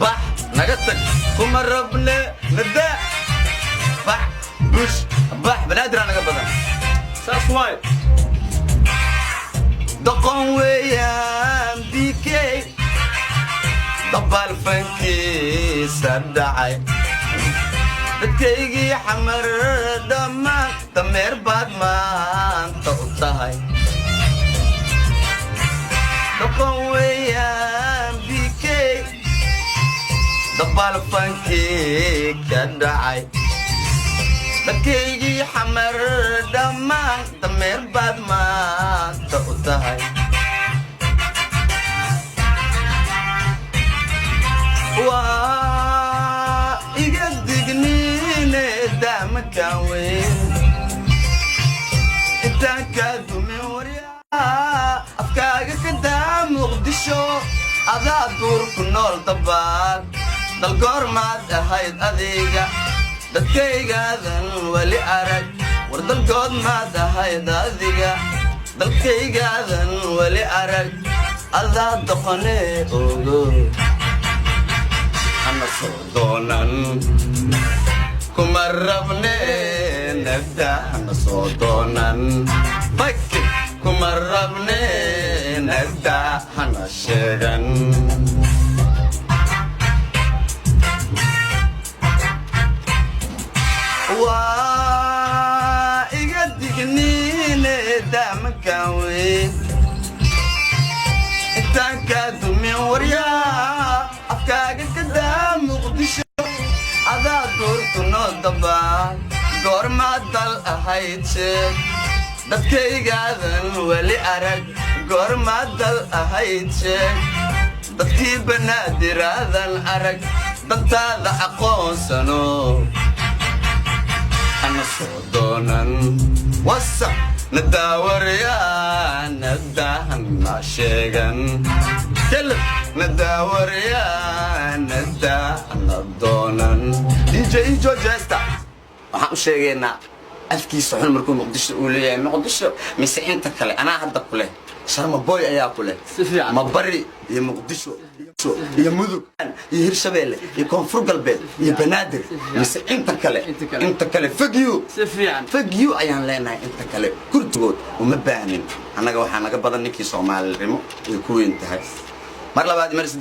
Bax, naga tag, kuma rabne, nadaa, bax, bush, bax. Banaadir naga badan. Saas waay. Doqon weeyaan BK, dabaal fankiisa dhacay. Dadkaygii Xamar dhammaan dameer baad maanta u tahay. Doqon weeyaan BK, dabaal fankii ka dhacay. Dadkaygii Xamar dhammaan dameer baad maanta u tahay. Waa iga digniine, daamakan weyn intaan kaa dumin. Waryaa, afkaaga ka daa Muqdisho, adaa duur ku nool. Dabaal dalgoormaad ahayd adiga, dadkaygaadan weli arag. War dalgood maad ahayd adiga, dalkaygaadan weli arag. Adaa doqonee, ogo, hana soo doonan, kuma rabne, nagda, hana soo doonan, faki, kuma rabne, nagda, hana sheegan. Waa iga digniine, daamakan weyn intaan kaa dumin. Waryaa, afkaaga ka daa Muqdisho, adaa duurku noo. Dabaal goormaad dal ahayd sheeg, dadkaygaadan weli arag. Goormaad dal ahayd sheeg, dadkii Banaadiraadan arag. Dantaada aqoonsano, hana soo doonan. Wasac nadaawaryaa, nadahana sheegan kelib, nadaawaryaa, nadahana doonan. DJ Ijo Jesta, waxaan u sheegaynaa afkiisa xun markuu Muqdisho uu leeyahay, Muqdisho mise inta kale. Anaa hadda ku leh, Sharma Boy ayaa ku leh. Si fiican. Ma bari iyo Muqdisho iyo Mudug iyo Hirshabeelle iyo Koonfur Galbeed iyo Banaadir mise inta kale? Inta kale. Inta kale, fuck you. Si fiican. Fuck you ayaan leenahay. Inta kale kurtigood uma baahnin annaga. Waxaa naga badan ninkii Soomaalinimo ay ku weyn tahay. Mar labaad, mar saddex.